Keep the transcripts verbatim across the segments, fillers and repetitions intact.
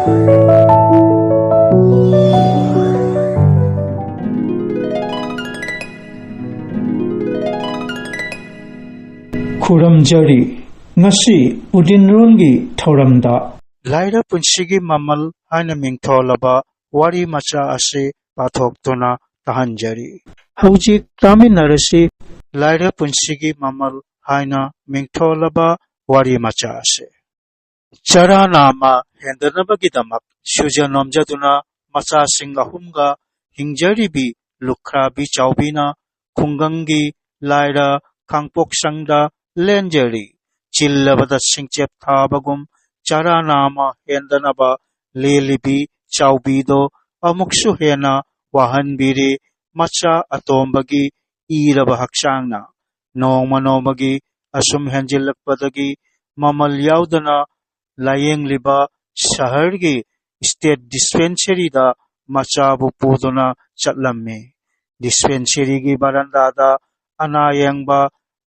ꯈꯨꯔꯨꯝꯖꯔꯤ꯫ ꯉꯁꯤ ꯎꯗꯤꯟꯔꯣꯟꯒꯤ ꯊꯧꯔꯝꯗ ꯂꯥꯏꯔ ꯄꯨꯟꯁꯤꯒꯤ ꯃꯃꯜ ꯍꯥꯏꯅ ꯃꯤꯡꯊꯣꯜꯂꯕ ꯋꯥꯔꯤ ꯃꯆꯥ ꯑꯁꯤ ꯄꯥꯊꯣꯛꯇꯨꯅ ꯇꯥꯍꯟꯖꯔꯤ꯫ ꯍꯧꯖꯤꯛ ꯇꯥꯃꯤꯟꯅꯔꯁꯤ꯫ ꯂꯥꯏꯔ ꯄꯨꯟꯁꯤꯒꯤ ꯃꯃꯜ ꯍꯥꯏꯅ ꯃꯤꯡꯊꯣꯜꯂꯕ ꯋꯥꯔꯤ ꯃꯆꯥ ꯑꯁꯤ꯫ ꯆꯔꯥ ꯅꯥꯝꯃ ꯍꯦꯟꯗꯅꯕꯒꯤꯗꯃꯛ ꯁꯨꯖ ꯅꯣꯝꯖꯗꯨꯅ ꯃꯆꯥꯁꯤꯡ ꯑꯍꯨꯝꯒ ꯍꯤꯡꯖꯔꯤꯕꯤ ꯂꯨꯈ꯭ꯔꯥꯕꯤ ꯆꯥꯎꯕꯤꯅ ꯈꯨꯡꯒꯪꯒꯤ ꯂꯥꯏꯔ ꯈꯥꯡꯄꯣꯛꯁꯪꯗ ꯂꯦꯟꯖꯔꯤ꯫ ꯆꯤꯜꯂꯕꯗ ꯁꯤꯡꯆꯦꯞ ꯊꯥꯕꯒꯨꯝ ꯆꯔꯥ ꯅꯥꯝꯃ ꯍꯦꯟꯗꯅꯕ ꯂꯦꯜꯂꯤꯕꯤ ꯆꯥꯎꯕꯤꯗꯣ ꯑꯃꯨꯛꯁꯨ ꯍꯦꯟꯅ ꯋꯥꯍꯟꯕꯤꯔꯤ꯫ ꯃꯆꯥ ꯑꯇꯣꯝꯕꯒꯤ ꯏꯔꯕ ꯍꯛꯆꯥꯡꯅ ꯅꯣꯡꯃ ꯅꯣꯡꯃꯒꯤ ꯑꯁꯨꯝ ꯍꯦꯟꯖꯤꯜꯂꯛꯄꯗꯒꯤ ꯃꯃꯜ ꯌꯥꯎꯗꯅ ꯂꯥꯌꯦꯡꯂꯤꯕ ꯁꯍꯔꯒꯤ ꯁ꯭ꯇꯦꯠ ꯗꯤꯁꯄꯦꯟꯁꯔꯤꯗ ꯃꯆꯥꯕꯨ ꯄꯨꯗꯨꯅ ꯆꯠꯂꯝꯃꯤ꯫ ꯗꯤꯁꯄꯦꯟꯁꯔꯤꯒꯤ ꯕꯔꯟꯗꯥꯗ ꯑꯅꯥ ꯌꯦꯡꯕ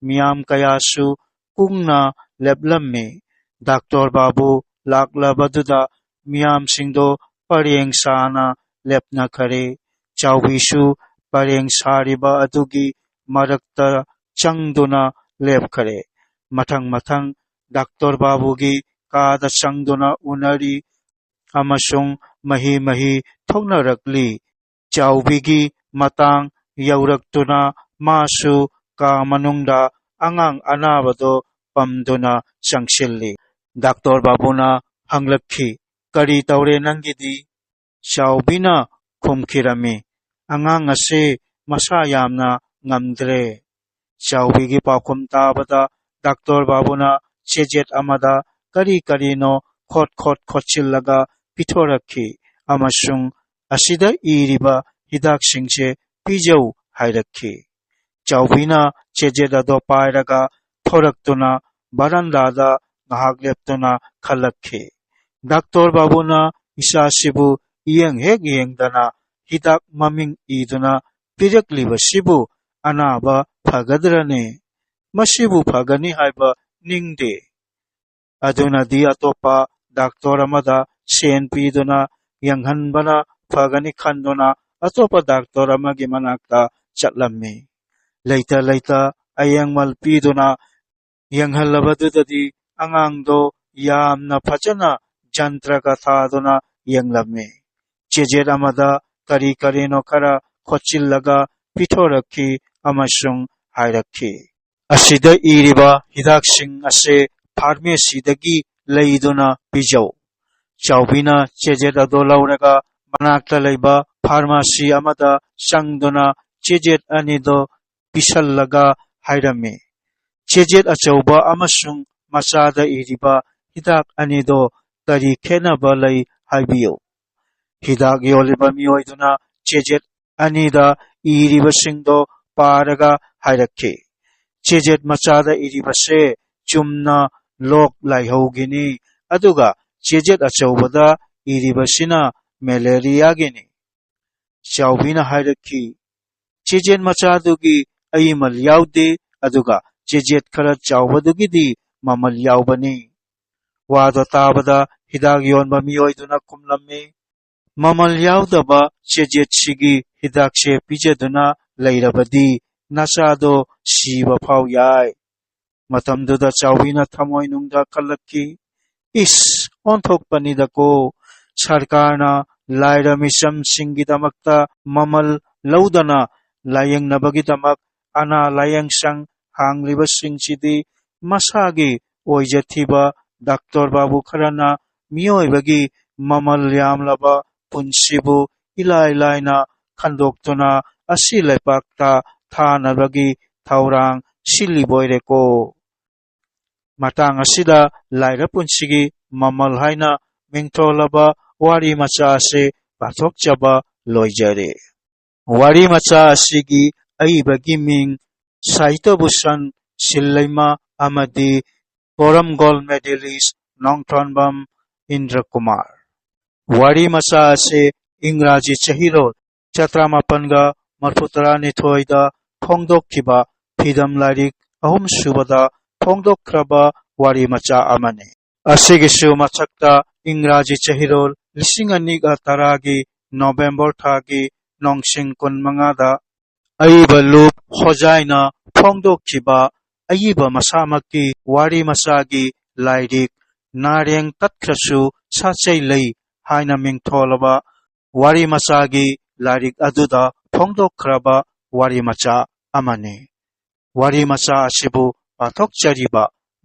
ꯃꯤꯌꯥꯝ ꯀꯌꯥꯁꯨ ꯀꯨꯡꯅ ꯂꯦꯞꯂꯝꯃꯤ꯫ ꯗꯥꯛꯇꯔ ꯕꯥꯕꯨ ꯂꯥꯛꯂꯕꯗꯨꯗ ꯃꯤꯌꯥꯝꯁꯤꯡꯗꯣ ꯄꯔꯦꯡ ꯁꯥꯅ ꯂꯦꯞꯅꯈꯔꯦ꯫ ꯆꯥꯎꯕꯤꯁꯨ ꯄꯔꯦꯡ ꯁꯥꯔꯤꯕ ꯑꯗꯨꯒꯤ ꯃꯔꯛꯇ ꯆꯪꯗꯨꯅ ꯂꯦꯞꯈꯔꯦ꯫ ꯃꯊꯪ ꯃꯊꯪ ꯗꯥꯛꯇꯔ ꯕꯥꯕꯨꯒꯤ ꯀꯥꯗ ꯆꯪꯗꯨꯅ ꯎꯅꯔꯤ ꯑꯃꯁꯨꯡ ꯃꯍꯤ ꯃꯍꯤ ꯊꯣꯛꯅꯔꯛꯂꯤ꯫ ꯆꯥꯎꯕꯤꯒꯤ ꯃꯇꯥꯡ ꯌꯧꯔꯛꯇꯨꯅ ꯃꯥꯁꯨ ꯀꯥ ꯃꯅꯨꯡꯗ ꯑꯉꯥꯡ ꯑꯅꯥꯕꯗꯣ ꯄꯝꯗꯨꯅ ꯆꯪꯁꯤꯜꯂꯤ꯫ ꯗꯥꯛꯇꯔ ꯕꯥꯕꯨꯅ ꯍꯪꯂꯛꯈꯤ, "ꯀꯔꯤ ꯇꯧꯔꯦ ꯅꯪꯒꯤꯗꯤ?" ꯆꯥꯎꯕꯤꯅ ꯈꯨꯝꯈꯤꯔꯝꯃꯤ, "ꯑꯉꯥꯡ ꯑꯁꯤ ꯃꯁꯥ ꯌꯥꯝꯅ ꯉꯝꯗ꯭ꯔꯦ꯫" ꯆꯥꯎꯕꯤꯒꯤ ꯄꯥꯎꯈꯨꯝ ꯇꯥꯕꯗ ꯗꯥꯛꯇꯔ ꯕꯥꯕꯨꯅ ꯆꯦꯖꯦꯠ ꯑꯃꯗ ꯀꯔꯤ ꯀꯔꯤꯅꯣ ꯈꯣꯠ ꯈꯣꯠ ꯈꯣꯠꯆꯤꯜꯂꯒ ꯄꯤꯊꯣꯔꯛꯈꯤ ꯑꯃꯁꯨꯡ "ꯑꯁꯤꯗ ꯏꯔꯤꯕ ꯍꯤꯗꯥꯛꯁꯤꯡꯁꯦ ꯄꯤꯖꯧ" ꯍꯥꯏꯔꯛꯈꯤ꯫ ꯆꯥꯎꯕꯤꯅ ꯆꯦꯖꯦꯠ ꯑꯗꯣ ꯄꯥꯏꯔꯒ ꯊꯣꯔꯛꯇꯨꯅ ꯕꯔꯟꯗꯥꯗ ꯉꯥꯏꯍꯥꯛ ꯂꯦꯞꯇꯨꯅ ꯈꯜꯂꯛꯈꯤ꯫ ꯗꯥꯛꯇꯔ ꯕꯥꯕꯨꯅ ꯏꯆꯥꯁꯤꯕꯨ ꯌꯦꯡ ꯍꯦꯛ ꯌꯦꯡꯗꯅ ꯍꯤꯗꯥꯛ ꯃꯃꯤꯡ ꯏꯗꯨꯅ ꯄꯤꯔꯛꯂꯤꯕꯁꯤꯕꯨ ꯑꯅꯥꯕ ꯐꯒꯗ꯭ꯔꯅꯦ? ꯃꯁꯤꯕꯨ ꯐꯒꯅꯤ ꯍꯥꯏꯕ ꯅꯤꯡꯗꯦ꯫ ꯑꯗꯨꯅꯗꯤ ꯑꯇꯣꯞꯄ ꯗꯥꯛꯇꯔ ꯑꯃꯗ ꯁꯦꯟ ꯄꯤꯗꯨꯅ ꯌꯦꯡꯍꯟꯕꯅ ꯐꯒꯅꯤ ꯈꯟꯗꯨꯅ ꯑꯇꯣꯞꯄ ꯗꯥꯛꯇꯔ ꯑꯃꯒꯤ ꯃꯅꯥꯛꯇ ꯆꯠꯂꯝꯃꯤ꯫ ꯂꯩꯇ ꯂꯩꯇ ꯑꯌꯦꯡꯃꯜ ꯄꯤꯗꯨꯅ ꯌꯦꯡꯍꯜꯂꯕꯗꯨꯗꯗꯤ ꯑꯉꯥꯡꯗꯣ ꯌꯥꯝꯅ ꯐꯖꯅ ꯖꯟꯇ꯭ꯔꯒ ꯊꯥꯗꯨꯅ ꯌꯦꯡꯂꯝꯃꯤ꯫ ꯆꯦꯖꯦꯠ ꯑꯃꯗ ꯀꯔꯤ ꯀꯔꯤꯅꯣ ꯈꯔ ꯈꯣꯠꯆꯤꯜꯂꯒ ꯄꯤꯊꯣꯔꯛꯈꯤ ꯑꯃꯁꯨꯡ ꯍꯥꯏꯔꯛꯈꯤ, "ꯑꯁꯤꯗ ꯏꯔꯤꯕ ꯍꯤꯗꯥꯛꯁꯤꯡ ꯑꯁꯦ ꯐꯥꯔꯃꯦꯁꯤꯗꯒꯤ ꯂꯩꯗꯨꯅ ꯄꯤꯖꯧ꯫" ꯆꯥꯎꯕꯤꯅ ꯆꯦꯖꯦꯠ ꯑꯗꯣ ꯂꯧꯔꯒ ꯃꯅꯥꯛꯇ ꯂꯩꯕ ꯐꯥꯔꯃꯥꯁꯤ ꯑꯃꯗ ꯆꯪꯗꯨꯅ ꯆꯦꯖꯦꯠ ꯑꯅꯤꯗꯣ ꯄꯤꯁꯜꯂꯒ ꯍꯥꯏꯔꯝꯃꯤ, "ꯆꯦꯖꯦꯠ ꯑꯆꯧꯕ ꯑꯃꯁꯨꯡ ꯃꯆꯥꯗ ꯏꯔꯤꯕ ꯍꯤꯗꯥꯛ ꯑꯅꯤꯗꯣ ꯀꯔꯤ ꯈꯦꯠꯅꯕ ꯂꯩ ꯍꯥꯏꯕꯤꯌꯨ?" ꯍꯤꯗꯥꯛ ꯌꯣꯜꯂꯤꯕ ꯃꯤꯑꯣꯏꯗꯨꯅ ꯆꯦꯖꯦꯠ ꯑꯅꯤꯗ ꯏꯔꯤꯕꯁꯤꯡꯗꯣ ꯄꯥꯔꯒ ꯍꯥꯏꯔꯛꯈꯤ, "ꯆꯦꯖꯦꯠ ꯃꯆꯥꯗ ꯏꯔꯤꯕꯁꯦ ꯆꯨꯝꯅ ꯂꯣꯛ ꯂꯥꯏꯍꯧꯒꯤꯅꯤ, ꯑꯗꯨꯒ ꯆꯦꯖꯦꯠ ꯑꯆꯧꯕꯗ ꯏꯔꯤꯕꯁꯤꯅ ꯃꯦꯂꯦꯔꯤꯌꯥꯒꯤꯅꯤ꯫" ꯆꯥꯎꯕꯤꯅ ꯍꯥꯏꯔꯛꯈꯤ, "ꯆꯦꯖꯦꯠ ꯃꯆꯥꯗꯨꯒꯤ ꯑꯏꯃꯜ ꯌꯥꯎꯗꯦ, ꯑꯗꯨꯒ ꯆꯦꯖꯦꯠ ꯈꯔ ꯆꯥꯎꯕꯗꯨꯒꯤꯗꯤ ꯃꯃꯜ ꯌꯥꯎꯕꯅꯤ꯫" ꯋꯥꯗꯣ ꯇꯥꯕꯗ ꯍꯤꯗꯥꯛ ꯌꯣꯟꯕ ꯃꯤꯑꯣꯏꯗꯨꯅ ꯈꯨꯝꯂꯝꯃꯤ, "ꯃꯃꯜ ꯌꯥꯎꯗꯕ ꯆꯦꯖꯦꯠꯁꯤꯒꯤ ꯍꯤꯗꯥꯛꯁꯦ ꯄꯤꯖꯗꯨꯅ ꯂꯩꯔꯕꯗꯤ ꯅꯆꯥꯗꯣ ꯁꯤꯕ ꯐꯥꯎ ꯌꯥꯏ꯫" ꯃꯇꯝꯗꯨꯗ ꯆꯥꯎꯕꯤꯅ ꯊꯃꯣꯏꯅꯨꯡꯗ ꯈꯜꯂꯛꯈꯤ, "ꯏꯁ, ꯑꯣꯟꯊꯣꯛꯄꯅꯤꯗꯀꯣ! ꯁꯔꯀꯥꯔꯅ ꯂꯥꯏꯔ ꯃꯤꯆꯝꯁꯤꯡꯒꯤꯗꯃꯛꯇ ꯃꯃꯜ ꯂꯧꯗꯅ ꯂꯥꯌꯦꯡꯅꯕꯒꯤꯗꯃꯛ ꯑꯅꯥ ꯂꯥꯌꯦꯡꯁꯪ ꯍꯥꯡꯂꯤꯕꯁꯤꯡꯁꯤꯗꯤ ꯃꯁꯥꯒꯤ ꯑꯣꯏꯖꯊꯤꯕ ꯗꯥꯛꯇꯔ ꯕꯥꯕꯨ ꯈꯔꯅ ꯃꯤꯑꯣꯏꯕꯒꯤ ꯃꯃꯜ ꯌꯥꯝꯂꯕ ꯄꯨꯟꯁꯤꯕꯨ ꯏꯂꯥꯏ ꯂꯥꯏꯅ ꯈꯟꯗꯣꯛꯇꯨꯅ ꯑꯁꯤ ꯂꯩꯄꯥꯛꯇ ꯊꯥꯅꯕꯒꯤ ꯊꯧꯔꯥꯡ ꯁꯤꯜꯂꯤꯕꯣꯏꯔꯦꯀꯣ꯫" ꯃꯇꯥꯡ ꯑꯁꯤꯗ ꯂꯥꯏꯔ ꯄꯨꯟꯁꯤꯒꯤ ꯃꯃꯜ ꯍꯥꯏꯅ ꯃꯤꯡꯊꯣꯜꯂꯕ ꯋꯥꯔꯤ ꯃꯆꯥ ꯑꯁꯤ ꯄꯥꯊꯣꯛꯆꯕ ꯂꯣꯏꯖꯔꯦ꯫ ꯋꯥꯔꯤ ꯃꯆꯥ ꯑꯁꯤꯒꯤ ꯑꯏꯕꯒꯤ ꯃꯤꯡ ꯁꯥꯍꯤꯇ꯭ꯌ ꯚꯨꯁꯟ ꯁꯤꯜꯂꯩꯃ ꯑꯃꯗꯤ ꯀꯣꯔꯝ ꯒꯣꯜꯗ ꯃꯦꯗꯦꯂꯤꯁ ꯅꯣꯡꯊꯣꯟꯕꯝ ꯏꯟꯗ꯭ꯔ ꯀꯨꯃꯥꯔ꯫ ꯋꯥꯔꯤ ꯃꯆꯥ ꯑꯁꯤ ꯏꯪꯒ꯭ꯔꯥꯖꯤ ꯆꯍꯤꯔꯣꯜ ꯆꯥꯇ꯭ꯔꯥ ꯃꯥꯄꯟꯒ ꯃꯔꯐꯨ ꯇꯔꯥꯅꯤꯊꯣꯏꯗ ꯐꯣꯡꯗꯣꯛꯈꯤꯕ ꯐꯤꯗꯝ ꯂꯥꯏꯔꯤꯛ ꯑꯍꯨꯝꯁꯨꯕꯗ ꯐꯣꯡꯗꯣꯛꯈ꯭ꯔꯕ ꯋꯥꯔꯤ ꯃꯆꯥ ꯑꯃꯅꯤ꯫ ꯑꯁꯤꯒꯤꯁꯨ ꯃꯊꯛꯇ ꯏꯪꯒ꯭ꯔꯥꯖꯤ ꯆꯍꯤꯔꯣꯜ ꯂꯤꯁꯤꯡ ꯑꯅꯤꯒ ꯇꯔꯥꯒꯤ ꯅꯣꯕꯦꯝꯕꯔ ꯊꯥꯒꯤ ꯅꯣꯡꯁꯤꯡ ꯀꯨꯟꯃꯉꯥꯗ ꯑꯏꯕ ꯂꯨꯞ ꯍꯣꯖꯥꯏꯅ ꯐꯣꯡꯗꯣꯛꯈꯤꯕ ꯑꯏꯕ ꯃꯁꯥꯃꯛꯀꯤ ꯋꯥꯔꯤ ꯃꯆꯥꯒꯤ ꯂꯥꯏꯔꯤꯛ ꯅꯥꯔꯦꯡ ꯇꯠꯈ꯭ꯔꯁꯨ ꯁꯥꯆꯩ ꯂꯩ ꯍꯥꯏꯅ ꯃꯤꯡꯊꯣꯜꯂꯕ ꯋꯥꯔꯤ ꯃꯆꯥꯒꯤ ꯂꯥꯏꯔꯤꯛ ꯑꯗꯨꯗ ꯐꯣꯡꯗꯣꯛꯈ꯭ꯔꯕ ꯋꯥꯔꯤ ꯃꯆꯥ ꯑꯃꯅꯤ꯫ ꯋꯥꯔꯤ ꯃꯆꯥ ꯑꯁꯤꯕꯨ ꯄꯥꯊꯣꯛꯆꯔꯤꯕ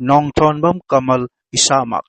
ꯅꯣꯡꯊꯣꯟꯕꯝ ꯀꯃꯜ ꯏꯁꯥꯃꯛ꯫